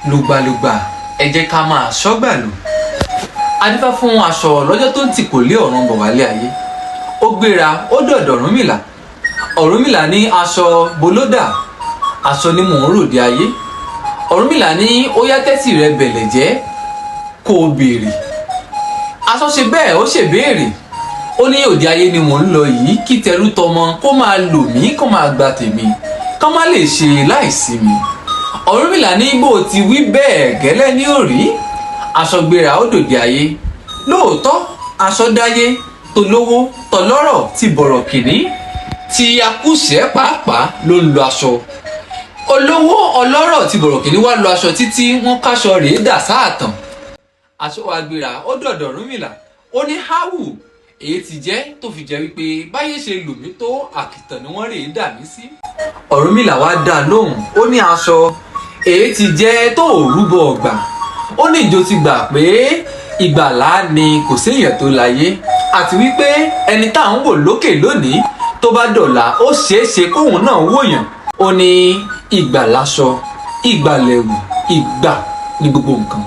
Lùgbàlùgbà, ẹ jẹ́ ká máa ṣọ́gbà lò. Adífá fún aṣọ lọ́jọ́ tó ń tì kò lé ọ̀run bọ̀ wálé ayé. Ó gbéra, ó dọ̀dọ̀ Ọ̀rúnmìlà. Ọ̀rúnmìlà ní, "Aṣọ bolódà?" Aṣọ ni, "Mò ń ròde ayé." Ọ̀rúnmìlà ní, "Ó yá, tẹ́tì rẹ bẹ̀lẹ̀ jẹ́ kó o béèrè." Aṣọ ṣe bẹ́ẹ̀, ó ṣe béèrè. Ó ní, "Òde ayé ni mò ń lọ yìí, kí tẹrú tọmọ kó máa lò mí, kó máa gba tèmi, kó má lè ṣe láìsí mi." Ọ̀rúnmìlà ní, "Bó o ti wí bẹ́ẹ̀ gẹ́lẹ́ ní òrí." Aṣọ gbéra, ó dòde ayé. Lóòótọ́, aṣọ dáyé, tolówó tọlọ́rọ̀ ti bọ̀rọ̀ kìnní tí akúṣẹ̀ pàápàá ló ń lo aṣọ. Olówó ọlọ́rọ̀ ti bọ̀rọ̀ kìnní wá lo aṣọ títí, wọ́n káṣọ rèé dà sáàtàn. Aṣọ wa gbéra, ó dọ̀dọ̀ Ọ̀rúnmìlà. Ó ní, "Háwù, èyí ti jẹ́ tó fi jẹ́ wípé báyé ṣe lù mí tó, àkìtàn ni wọ́n rèé dà mí sí?" Ọ̀rúnmìlà wá dá a lóhùn. Ó ní, "Aṣọ, èyí ti jẹ́ tó ò rúbọ ọgbà?" Ó ní, "Ìjọ ti gbà pé ìgbàlá ni, kò séèyàn tó láyé, àti wípé ẹni tá à ń wò lókè lónìí, tó bá dọ̀la, ó ṣeé ṣe kóun náà wòyàn." Ó ní ìgbà láṣọ, ìgbà lẹ̀wù, ìgbà ní gbogbo nǹkan.